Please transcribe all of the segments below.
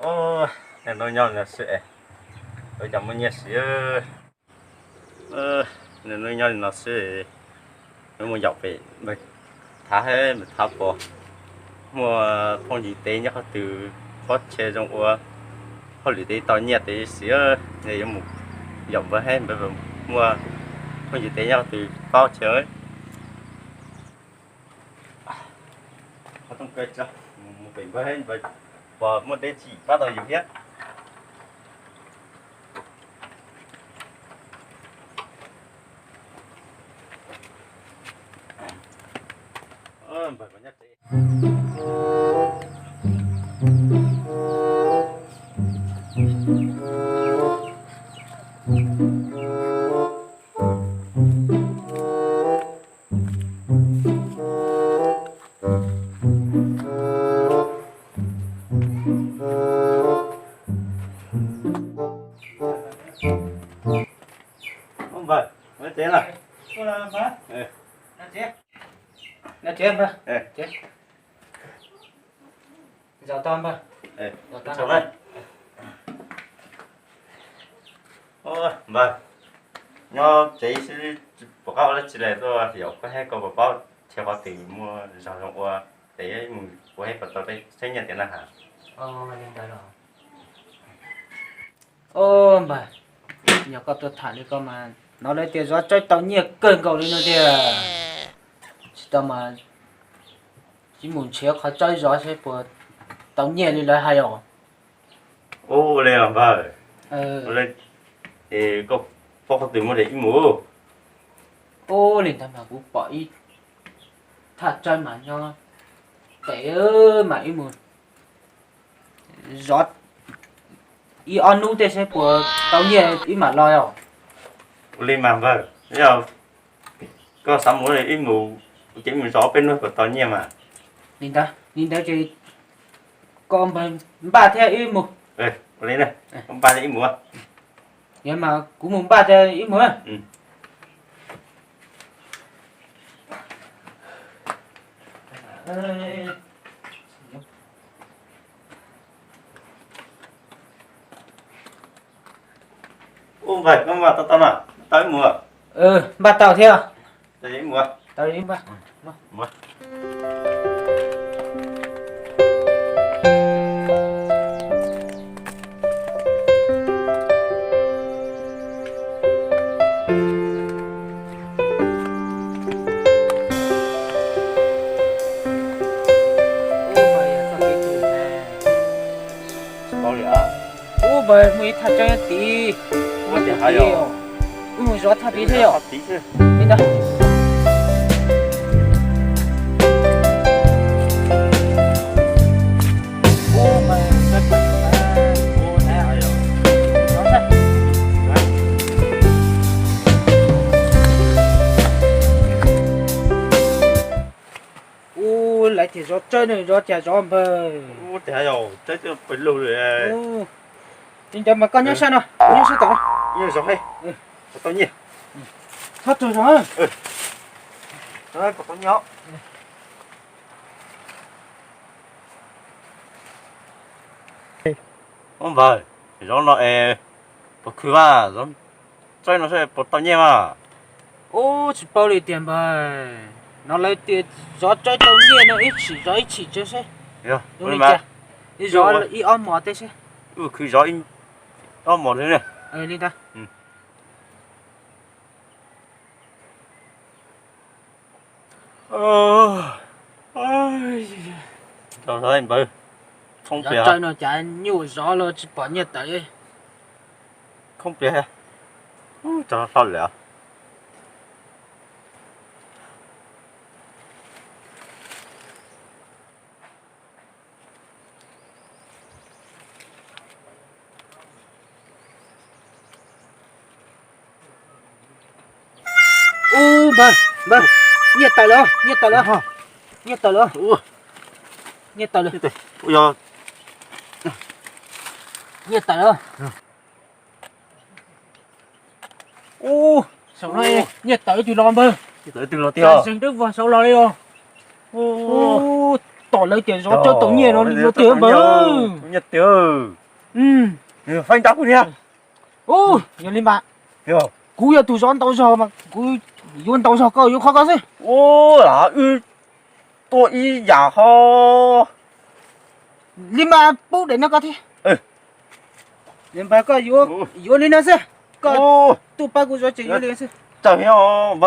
Ub, niaj hnub nyob li no xwb es, ua cas muaj nyiaj siv. Niaj hnub nyob li no xwb, mus yaum pem npawg Thav, npawg Thav puas muaj phooj ywg teb nyob qhov twg, qhov chaw zoo ua hauj lwm tau nyiaj tau siv, yuav mus yaum npawg, npawg muaj phooj ywg teb nyob qhov twg paub chaw. Mus pem npawg, npawg puas muaj dab tsi pab tau yus thiab. Ub npawg, nyob tsev los? Nyob tsev npawg. Zaum tau npawg. Npawg, nyob tsev xwb tsis pom qab ua dab tsi li, tuaj yaum koj thiab koj puas paub chaw qhov twg muaj zos zoo ua, ces mus ua thiab puas tau txhiab nyiaj tiag na has. Ub npawg, yog koj tuaj tham li ko mas hnov lawv tias zov tsawb tau nyiaj kawg nkaus li no tiag. Tsis tau mas ib mus nrhiav qhov tsawb zov seb puas tau nyiaj li lawv hais os. Ua li os npawg, koj paub qhov twg muaj li ib mus. Ub li ntawd mas kuv pom ib thaj tsawb mas nyob pem mas ib mus zov ib ob hnub tej seb puas tau nyiaj ib mam los os. Ua li mas npawg, yog koj xav mus ib mus, ces ib mus zov peb hnub puas tau nyiaj mas. Li ntawd, li ntawd ces koj npaj thiab ib mus. Ua li, koj npaj thiab ib mus. Yog mas kuv mus npaj thiab ib mus. Ub npawg, koj npaj tau tau no, tau ib mus. Npaj tau thiab. Tau ib mus. Ub npawg, muaj ib thaj tsawb nyob tid. Ub, mus zov thaj tid thiab yom. Li ntawd. Ub, lawv tias zov tsawb ne, zov cas zov npawg. Ub, tias yog tsawb twb pawg lug li. Li ntawd mas koj nyob sab no, kuv nyob sab tom no. Nyob zov, tau nyiaj. Txhob tsaug zog. Kom tau nyiaj. Ub npawg, zov no es puas khwv mas, zov tsawb no seb puas tau nyiaj mas. Ub, tsis paub li tiag npawg, no lawv tias zov tsawb tau nyiaj no ib tshim zov ib tshim tsawb seb. Yog, ib zov ib ob hmos tej seb. Wb khwv zov ib ob hmos li ne. Li ntawd. Npawg, thoob plaws no cas nyuaj zov los tsis pom nyiaj tawm. Thoob plaws, tso hlo lawm. Ub npawg, npawg, nyiaj tawm lawm, nyiaj tawm lawm, nyiaj tawm lawm, nyiaj tawm lawm, nyiaj tawm lawm. Ub, saum no nyiaj tawm ib tug los npawg. Tawm ib tug los tiag. Zeeg dawb vog saud los li os. Ub, tom lawv tias zov tsawb tau nyiaj no li no tiag npawg. Nyiaj tiag. Faib nrab kuv niag. Yog li mas kuv yog tus zov ntau zog mas kuv yuav ntau zog koj yuav qhov koj xwb. Ua, wb tuaj ib yam ho. Li mas pub daim no koj thiab. Npawg koj yuav li no xwb, koj tuaj pab kuv zov ces yuav li xwb. Tawg npawg,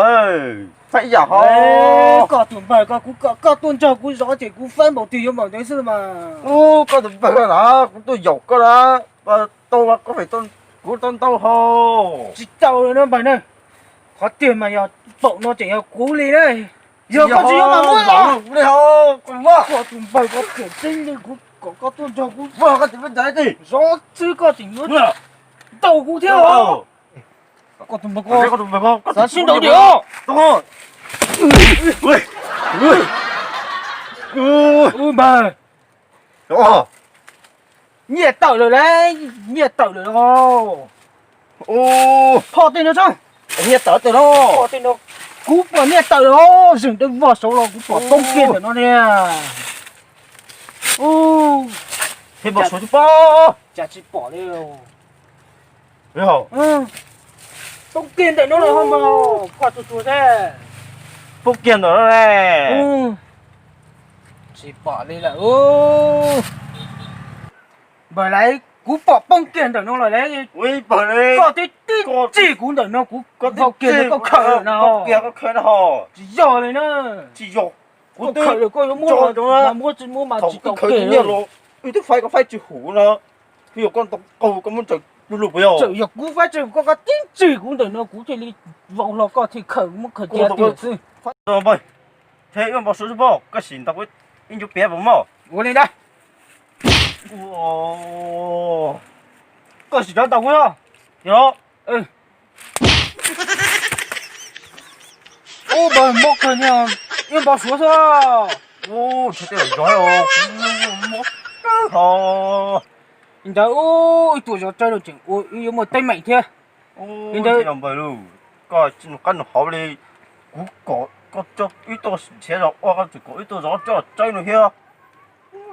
faib ib yam ho. Koj tus npawg koj, kuv kom koj tuaj nrog kuv zov ces kuv faib npaum twg yuav npaum ntawd xwb mas. Koj tus npawg na, kuv tuaj yaum koj na, tau koj fem kuv tau ntau ho. Tsis tau li no npawg na, qhov tiag mas yog paum no tseem yog kuv li na. Yog koj tsis yuav mas muab li ho. Koj tus npawg koj tseem tseeb li, kuv kom koj tuaj nrog kuv zov xwb koj tseem yuav ntaus kuv thiab. Koj tus npawg, xav sib ntaus diam. Npawg, nyiaj tawm lawm lauj, nyiaj tawm lawm os. Phoj tej no tso. Nyiaj tawm tej no. Phoj tej no, kuv pom nyiaj tawm lawm os, zeem dawb vog saud los kuv pom poob kiag ntawm no ne. Ua, pom, cas tsis pom li. Poob kiag ntawm no lawm ho mas, koj tus tus thiab. Poob kiag ntawm no ne. Tsis pom li lawm. Npawg lauj, kuv pom poob kiag ntawm no lawm lauj. Koj twb tib txig kuv ntawm no, kuv hau kiag ntawm koj khawm lawm no. Tsis yog li na. Tsis yog, kuv twb khawm lawm koj yuav muab los mas muab, tsis muab mas tsis tau kiag li. Wb twb faib koj faib tsis hum no, twb yog koj ntoo qaug koj muab ntsaws du lug puas yog? Txawm yog kuv faib tsis hum koj, koj tib txig kuv ntawm no kuv thiaj li vau hlo koj thiaj khawm muab khawm cia tiag xwb. Npawg, ntshe wb npau suav xwb pob, koj sim ntaus kuv ib ncuav piav puas maj. Ua li ntawd. Koj sim rov ntaus kuv os. Yog. Ub, npawg mob kawg niag, wb npau suav xwb. Ub, ntshe tej zaum zov kuv mob kawg ho. Li ntawd wb tuaj zov tsawb no tseem ua wb yuav muaj teeb meem thiab. Li ntawd npawg lauj, koj tsis nug qab nug hauv li, kuv kom koj coj wb tuaj nrhiav zos ua koj tseem kom wb tuaj zov tsawb no thiab.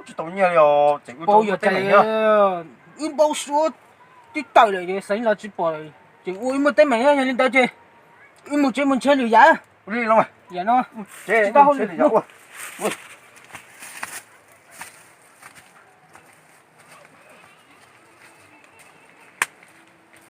Tsis tau nyiaj li os, tseem ua tau yog teeb meem thiab. Wb npau suav twb tawm lawm, xeev los tsis pom lawm, tseem ua wb muaj teeb meem thiab. Yog li ntawd ces wb mus tsev mus nrhiav lwm yam. Li no, yam no tsis tau hauj lwm.